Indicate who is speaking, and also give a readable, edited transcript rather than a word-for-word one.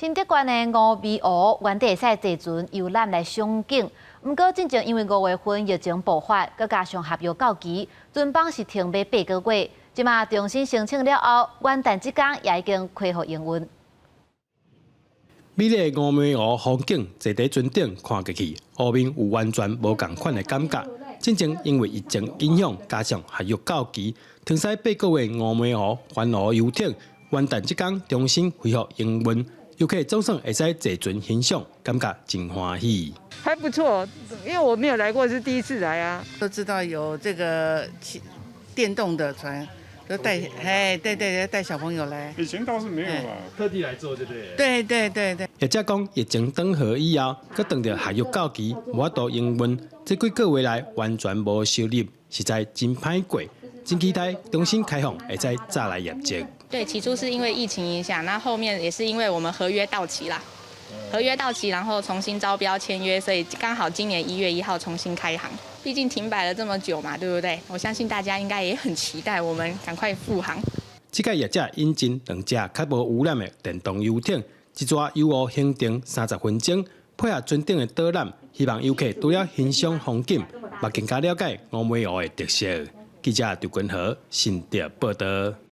Speaker 1: 新竹縣的烏眉湖原底會使坐船遊覽來賞景，毋過進前因為五月份疫情爆發，閣加上合約到期，船班是停欲八個月。這馬重新申請了後，元旦這工也已經恢復營運。
Speaker 2: 美麗烏眉湖風景，坐佇船頂看過去，湖面有完全無仝款的感覺。進前因為疫情影響，加上合約到期，停駛八個月烏眉湖環湖遊艇，元旦這工重新恢復營運，遊客總算會使坐船欣賞，感覺真歡喜。
Speaker 3: 還不錯，因為我沒有來過，是第一次來啊。
Speaker 4: 都知道有這個電動的船，都帶，哎，對對對，帶小朋友來。
Speaker 5: 以前倒是沒有啦，
Speaker 2: 特地來坐，對不對？
Speaker 4: 對對對對。
Speaker 2: 業者講，疫情斷航以後，閣當著合約到期，無法度營運，這幾個月來完全無收入，實在真歹過。真期待重新開放，會使再來業績。
Speaker 6: 對，起初是因為疫情影響，那後面也是因為我們合約到期啦，合約到期，然後重新招標簽約，所以剛好今年1月1號重新開航。畢竟停擺了這麼久嘛，對不對？我相信大家應該也很期待我們趕快復航。
Speaker 2: 這屆業者引進兩隻較無污染的電動遊艇，一逝遊湖行程30分鐘，配合船頂的導覽，希望遊客除了欣賞風景，嘛更加了解烏眉湖的特色。記者劉君和新竹報道。